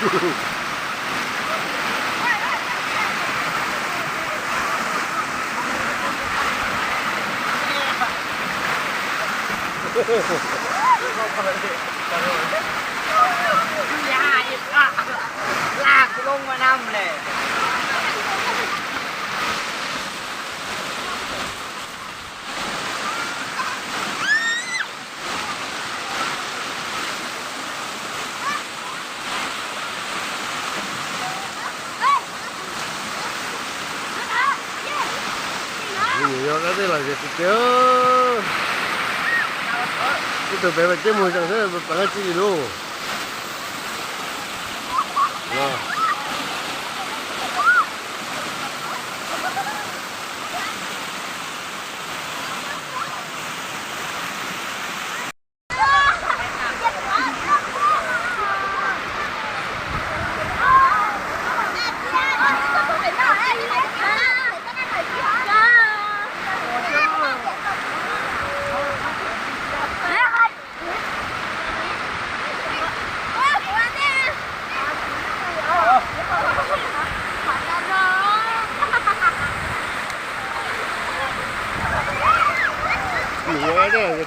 Laj kuv lub ma nam le. Nws yog dab tsi los zem tiag tiag. Ib tug pem mas ceb mus zees xwb, pem dab tsi li lauj.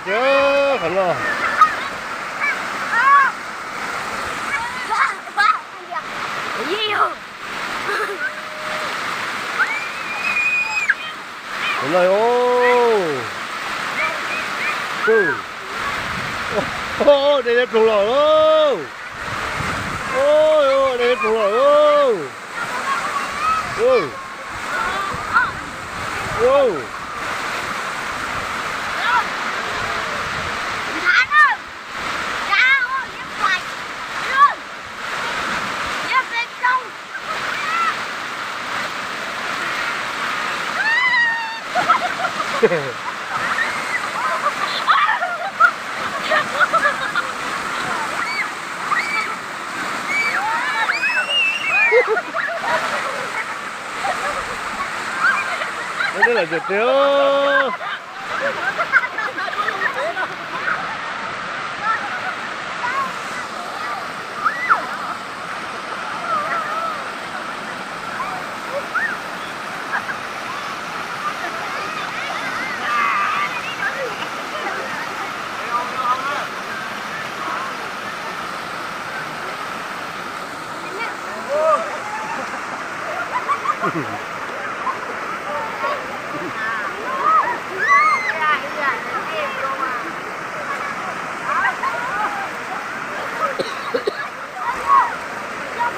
Qhov no. Qhov no. Dej liab ploog los lauj. Dej liab ploog los lauj. Ua ntej lawm tiag tiag.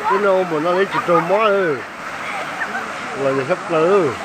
Twb no ua npaum no li tsis raug mob, los yog xyab plaws.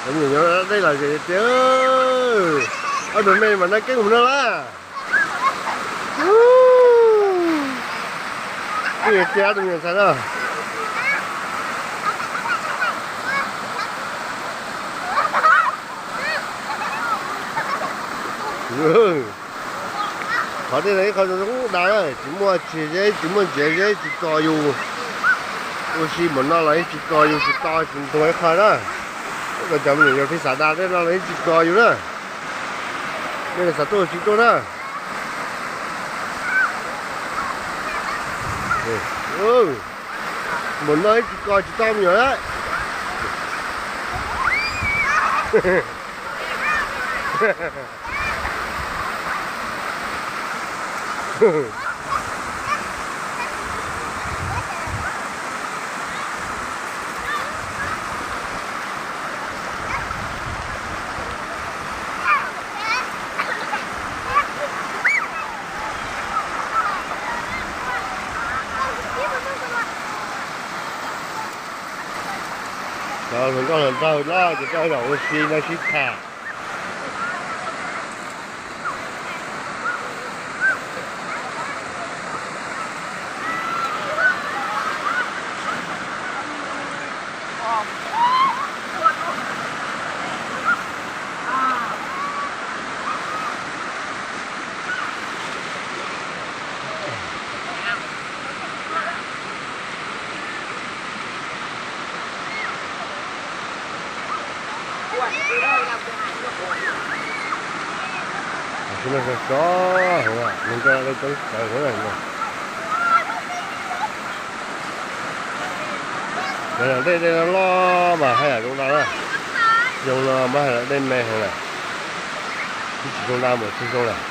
Cov me nyuam nyob deb los zem tiag. Ob tug me mas noj keeb mus no lawm. Ib tiag tus me nyuam ntxhais na. Qhov dej no ib qho zoo zoo dag, tsis muaj tshis zeb, tsis muaj ntxiav zeb, tsis tso yus. Ua si npaum no los yeej tsis tso yus, tsis to tsis ntuag ib qho na. Kom cov me nyuam yaus thiaj xav dag dej no los yeej tsis tso yus na. Nej xav tuaj ua si tuaj na. Npaum no yeej tsis tso tsis to me nyuam na. Cov hluas nkauj hluas nraug los ces koj zaum ua si no sib tham. Sib noj sib tso, neeg nrog dej coob kawg no. Yog dej, dej loj loj mas haj yam zoo dua na. Xyoo no mas haj yam dej me heev lawm, twb tsis zoo dua npaum xyoo lawm.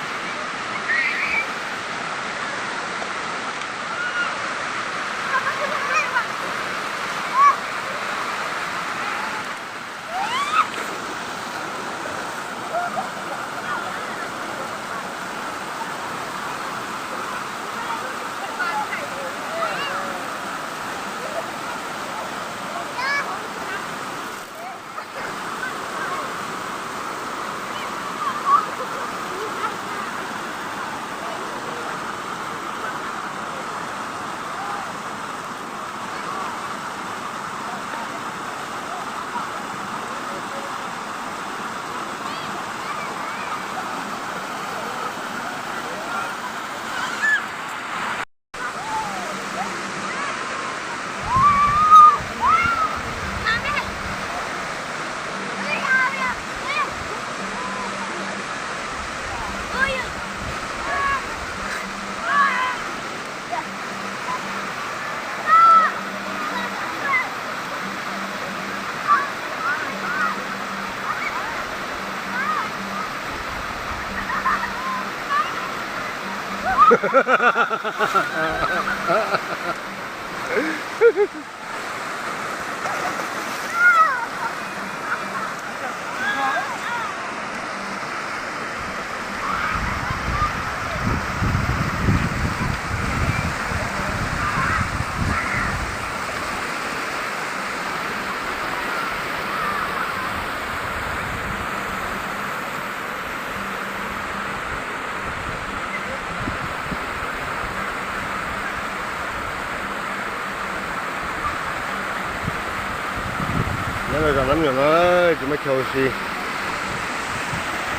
Nyob rau zos Nab Nyoom no tsis muaj chaw ua si.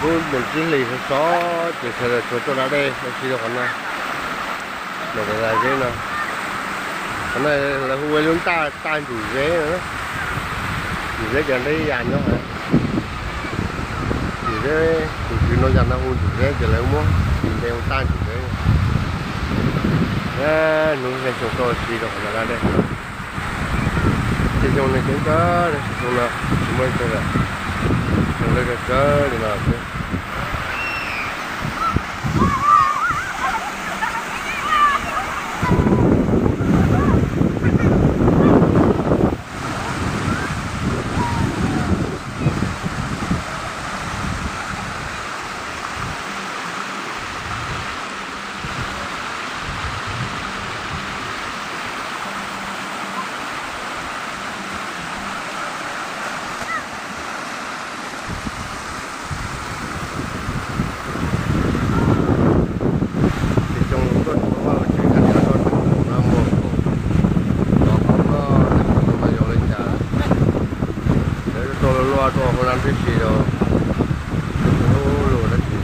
Lub ntuj tsib hlis sov sov ces sawv daws tsuas tuaj da dej ua si rau qhov no. Ntawm zos Zeb no, qhov no lawv hu ua lub ntaj, ntaj Ntsum Zeb no. Ntsum Zeb ces ntev yam nyob. Ntsum Zeb, tus tswv no yam no hu Ntsum Zeb ces lawv muab tis npe hu ntaj Ntsum Zeb. Hnub neeg xyoo tuaj ua si rau qhov no da dej. Xyoo no coob kawg, xyoo no tsis muaj leej twg lawm, xyoo no kawg kawg li no xwb. Ces xyoo no tuaj tsis muaj vaj tsev, kab niam tuaj tsis muaj mus ua hauj lwm, tos qoob no, xyoo no yog li cas, lawv tuaj luaj luaj tuaj hu nab tib si rau, lub lub dab tsi,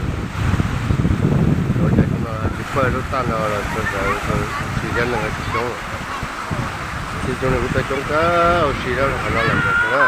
ua cas xyoo no tsis pawg lub taj no los txog txawv tsis yog neeg tsis coob. Txij xyoo no kuj tuaj coob kawg ua si rau qhov no lawm ntawd xwb na.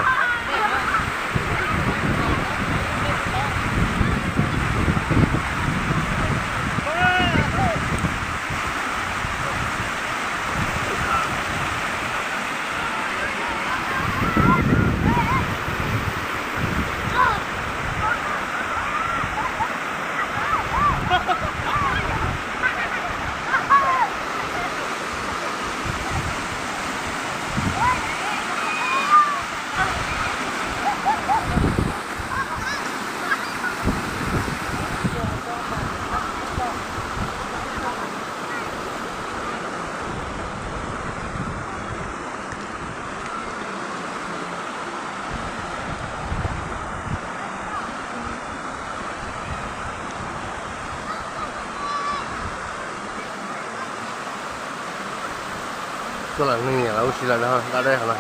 Tuaj lawm, nej nyiam lawv ua si lawm no, da dej hov no.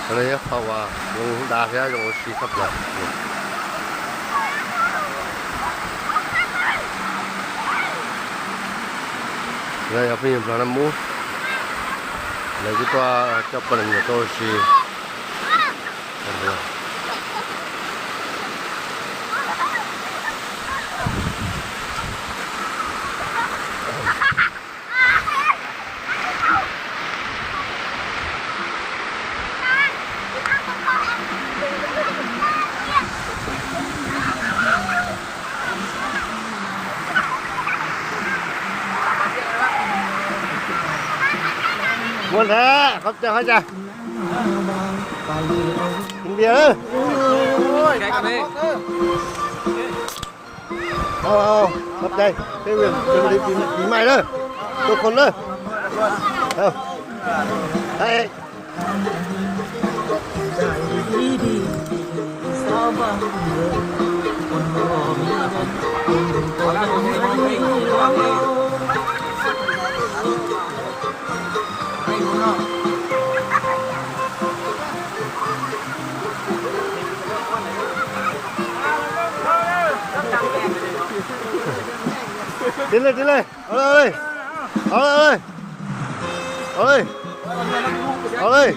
Qhov no yog qhov uas zoo da thiab zoo ua si tshaj plaws. Lawv yog phooj ywg Nplog Naj Mub, lawv kuj tuaj coj poj niam me nyuam tuaj ua si. Muaj ntag, qhov cas qhov cas? Npias lawm. Qhov cas, peb ua pis mais lawm, tua khos lawm. Tig lawm, tig lawm. Au lawm, au lawm. Au lawm. Au lawm.